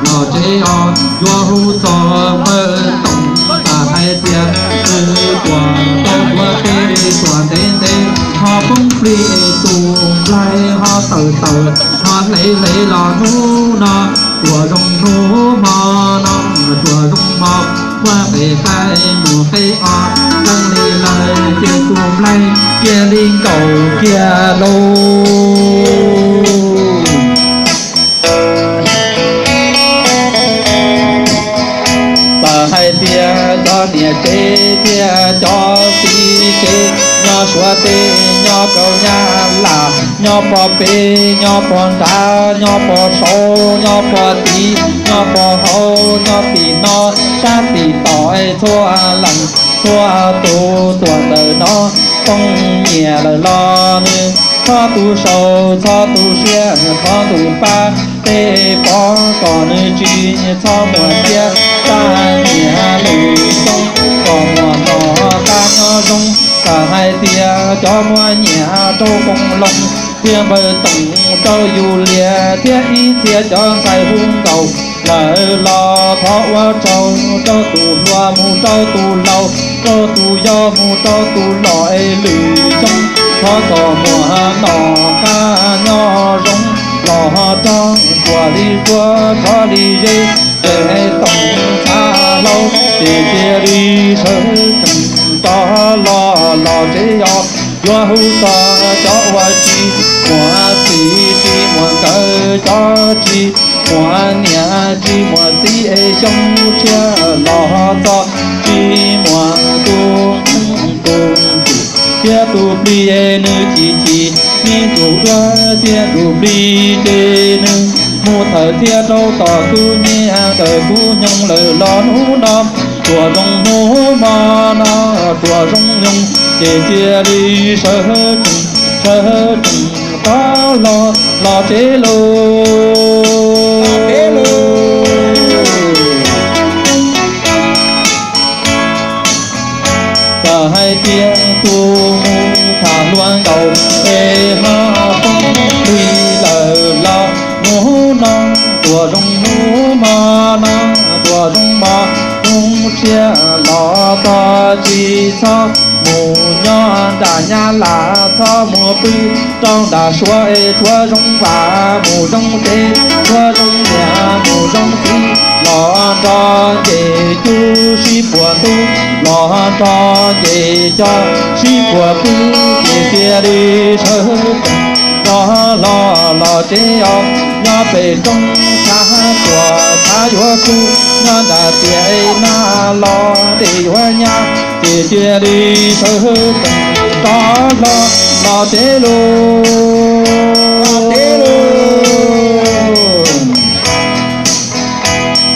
Los tsev os, yuav hu txog npawg Toom, txawm hais tias nws tuam tau tuav peb tuam ntev ntev, ho poob plig tus nplaig ho tawm tawm, ho hle hle los hnub no, tuam zoo hnub hmo no, tuam zoo hmo, muab qe qaib mus qe os, leej li lawm ces tus nplaig cia li nkaum kiag lauj. Txawm hais tias cov niam tsev thiab cov txiv tsev nyob Suav teb, nyob rau Nyab Laj, nyob pog pem, nyob pog nrad, nyob pog saud, nyob pog tid, nyob pog hauv, nyob tim no, sab tim tod, txhua leej txhua tus tuam ntawm no, poob nyiam lawm los nws txhob tu saum, txhob tu siab, txhob tu pab, tej pov kom nws tsis txhob muaj tsiaj, txaj nyiam lwm xyoo kom muaj nom qab nyob zoo. Txawm hais tias cov muaj nyiam rau Koos Loos thiab npawg Toom rau Yus Lias thiab ib txhia cov ntxhais hu nkaus lawm los thov ua tsaug rau tus hluas mus rau tus laus, rau tus yau mus rau tus loj es lwm xyoo thov kom muaj nom qab nyob zoo los rog ruam li ruam rog li ze, ces Toom txhav hlau ces cia li sawv tsees rov los los tsev os. Yuav hu txog cov uas tsis muaj txiv tsis muaj nkawm, cov tsis muaj niam tsis muaj txiv es xyoo tshiab los txog tsis muaj tus tus ntsuj thiab tus plig es nws chim chim, me ntsuj duab thiab ntsuj plig ces nws mus thawm thiab rau tom kuv nyiaj ntawm kuv nyoog lawm los hnub no, tuam zoo hnub hmo no, tuam zoo nyoog ces cia li sawv tsees sawv tsees rov los los tsev lauj. Txawm hais tias tus mus tham hluas nkaus es ho poob plig lawm los hnub no, tuam zoo hnub hmo no, tuam zoo hmo hnub tshiab los txog tsis txhob mus nyob nram Nyab Laj, txhob mus pw rau nram Suav es tshuav zoo vam mus zoo tsev, tshuav zoo niam mus zoo txiv, los nrog nce cub sib puas ntub, los nrog nce cov sib puas pw, ces cia li sawv tsees rov los los tsev os. Nyob pem roob Tshav Tuam Tshav yuav tsuj, nyob nram tiaj Nab Los dej yuav nyab, ces cia li sawv tsees rov los los tsev lauj.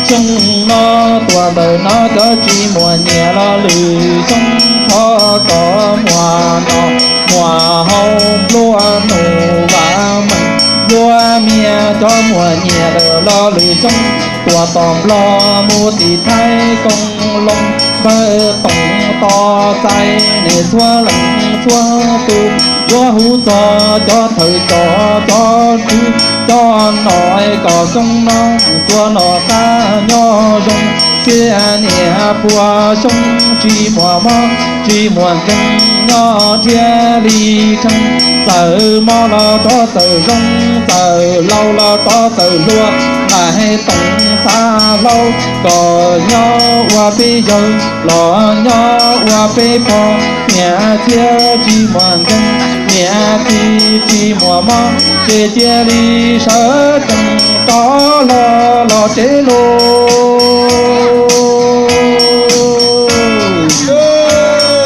Xyoo no tuam ntawm no cov tsis muaj nyiam los lwm xyoo thov kom muaj nom muaj haus, nplua nuj vam meej nplua mias, cov muaj nyiam lawm los lwm xyoo tuam tom Nplog mus tim Thaib, Koos Loos npawg Toom tos txais nej txhua leej txhua tus, yuav hu txog cov thawj cov cov tswv cov nom kom xyoo no tsuas nom qab nyob zoo, xiab niam puas xyoo tsis muaj mob tsis muaj nkeeg, nyob thiaj li tsheej, txawm mob los rov txawm zoo, txawm laus los rov txawm hluas, nqaij Toom txhav hlau kom nyob ua peb yawg los nyob ua peb pog, niam txiv tsis muaj nkeeg, niam txiv tsis muaj mob, ces cia li sawv tsees rov los los tsev lauj.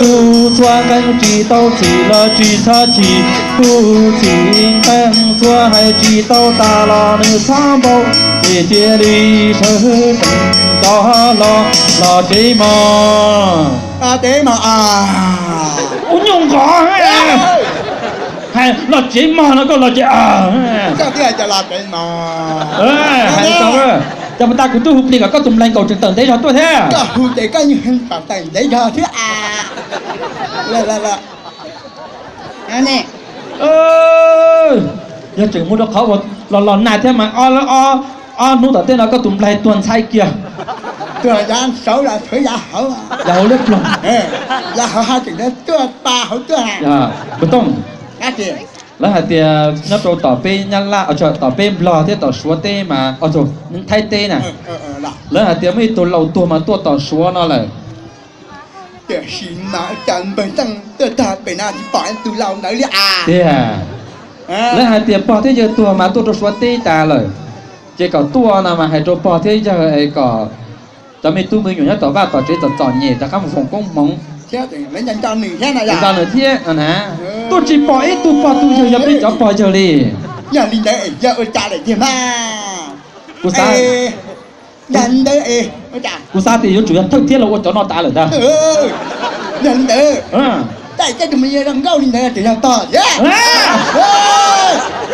Tus txhua nqee tsis tau txhim los tsis txhob chim, tus txhim nqee txhua hais tsis tau tas los nws txhob npau, ces cia li sawv tsees rov los los tsev mog. Tsev mog. Ua nyuj nqos, hais los tsev mog no koj los ces, koj tias los tsev mog. Hais li ko, cas puas tas kuv twb hu plig kom koj tus nplaig nkaus tseem tawm ntev zog tuaj thiab. Koj hu ces koj yeej tseem tawm ntev zog thiab. Yog tseem mus rau qhov uas los los nag thiab mas o o Ob hnub tom tej no koj tus nplaig tuag ntxhais kiag. Tuag yav saud los txhawv yav hauv. Yav hauv liab ploog. Yav hauv haj tseem tuaj pa hauv tuaj. Npawg Tooj, lawv hais tias nyob rau tom peb Nyab Laj, tom peb Nplog thiab tom Suav teb mas, Thaib teb na, lawv hais tias muaj ib tug laus tuag mas tuaj tom Suav no lawm. Tiam sis mas cas npawg Tooj tuaj tag pem no tsis pom tus laus ntawd li as. Tiag, lawv hais tias pog thiab yawg tuag mas tuaj rau Suav teb tas lawm, ces kom tuaj no mas hais rau pog thiab yawg es kom cov me tub me nyuam nyob tom vaj tom tsev txom txom nyem rov qab mus foom koob hmoov. Nco nws thiab na, tuaj tsis pom ib tug pog tus yawg yog peb cov pog yawg li. Yog li ntawd es yog ua cas lawm tiag mas? Kuv xav, kuv xav tias yuav tsum yog Thawj Thiab los ua cov no tas lawm ntag. Yog li ntawd, tej tus me zoo nkauj li ntawd tseem yog pog thiab.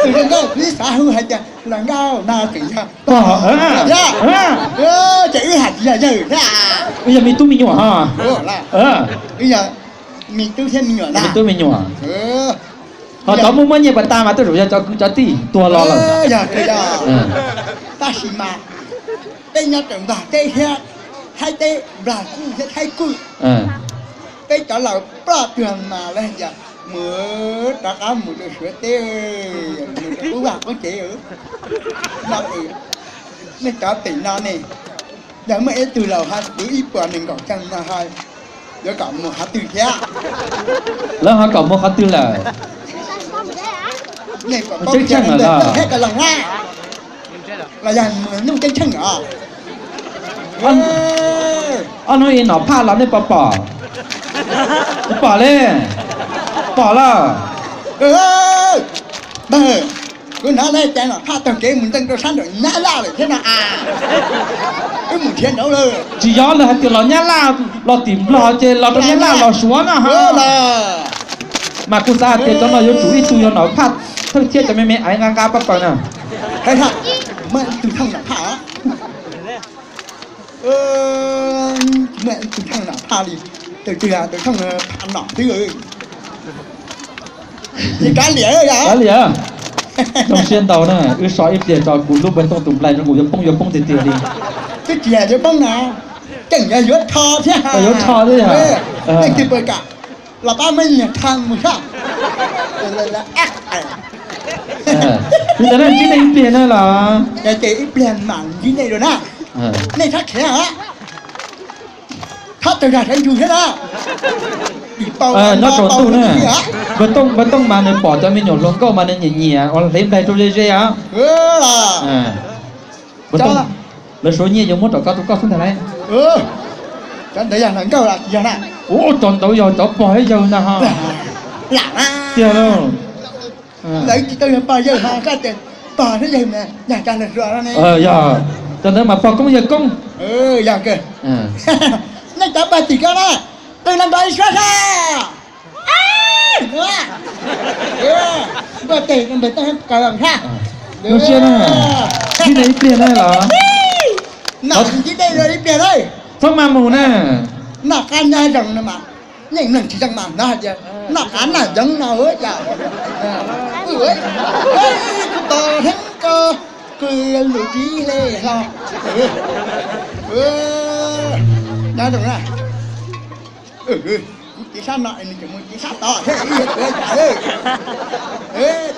Tus zoo nkauj kuv xav hu hais tias los nkauj no tseem yog pog. Ces wb hais tsis yog yawg thiab. Wb yog me tub me nyuam ho. Wb yog me tub thiab me nyuam na. Me tub me nyuam. Ho cov muaj muaj nyiaj pas tas mas tej zaum yog cov kwv cov tij tuag los lawm. Tab sis mas peb nyob rau Nplog teb thiab Thaib teb, Nplog kuj thiab Thaib kuj, peb cov laus ploj tuag mas lawv hais tias mus rov qab mus rau Suav teb, mus rau qub vaj qub tsev. No es nej cov pem no ne, yog muaj ib tug laus ho kwv ib puas nees nkaum xyoo no ho yuav kom mus qhov twg thiab? Lawv ho kom mus qhov twg lawm? Tseeb tsheej lawm los? Los yog mus nuj tseeb tsheej os? Ob hnub ib nom phaj los nej puas pom? Tsis pom li. Pom lawm. Kuv hnov lawv tias nom phaj taug kev mus ntxeev rau sab nraum Nyab Laj lawm thiab no as. Wb mus nrhiav nraud lawm. Tsis yog lawv hais tias los Nyab Laj, los tim Nplog ces los rau Nyab Laj los Suav no ha. Mas kuv xav hais tias cov no yuav tsum ib tug yog nom phaj thawj thiab cov me me aiv nqa nqa paj paws na. Muaj ib tug thooj nom phaj, muaj ib tug thooj nom phaj li, tus twg tus thooj phaj nom xwb. Kav liam, zoo siab ntau na, wb so ib pliag tso kuv hlub npawg Tooj tus nplaig no kuv yuav poob yuav poob tiag tiag li. Twb tsis yog yuav poob na, tseem yog yuav rho thiab. Yuav rho thiab yog. Leej twg puas kam los pab muab nyiag rho mus sab. Li ntawd na ntsib nej ib pliag na los? Ces ib pliag mam ntsib nej dua na. Nej txhob khiav, txhob tawg zog sawv ntsug thiab na. Nyob tsaus ntuj na, npawg Tooj mas nws pom cov me nyuam hluas nkauj mas nws nyiam nyiam ua hlev nplaig rau ze ze os. Lawv suav nyiaj yuav muab rau koj tus koj xwb ntag lauj. Cov ntawd yog hluas nkauj los tsis yog na? Ua cov ntawd yog cov pog thiab yawg ntag ho. Tiag lauj. Lawv tsis tau yog pog yawg ho koj tias pog thiab yawg mas yog cov hluas hluas no ne. Yog, cov ntawd mas pog koob yawg koob. Yog kawg. Nej cov pog tim ko na, tus no npawg ib suab sab. Npawg tes npawg toj kaw ha. Zoo siab na, ntsib nej ib pliag na los. Ntsib nej ib pliag na. Txhob maj mus na. Noj qab nyob zoo no mas, yeej neeg tsis zoo mas hnov hais tias noj qab noj zoov no cas. Kuv tos heev ko, kuv lus tib le hlo. Nyob zoo na. Kuv tiv sab no nws tseem mus tiv sab tod thiab, ib yam tuav yam,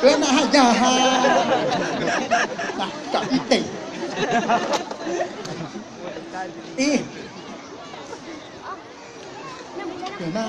tuav no haj yog ha. Tsom ib teg. Ib, no,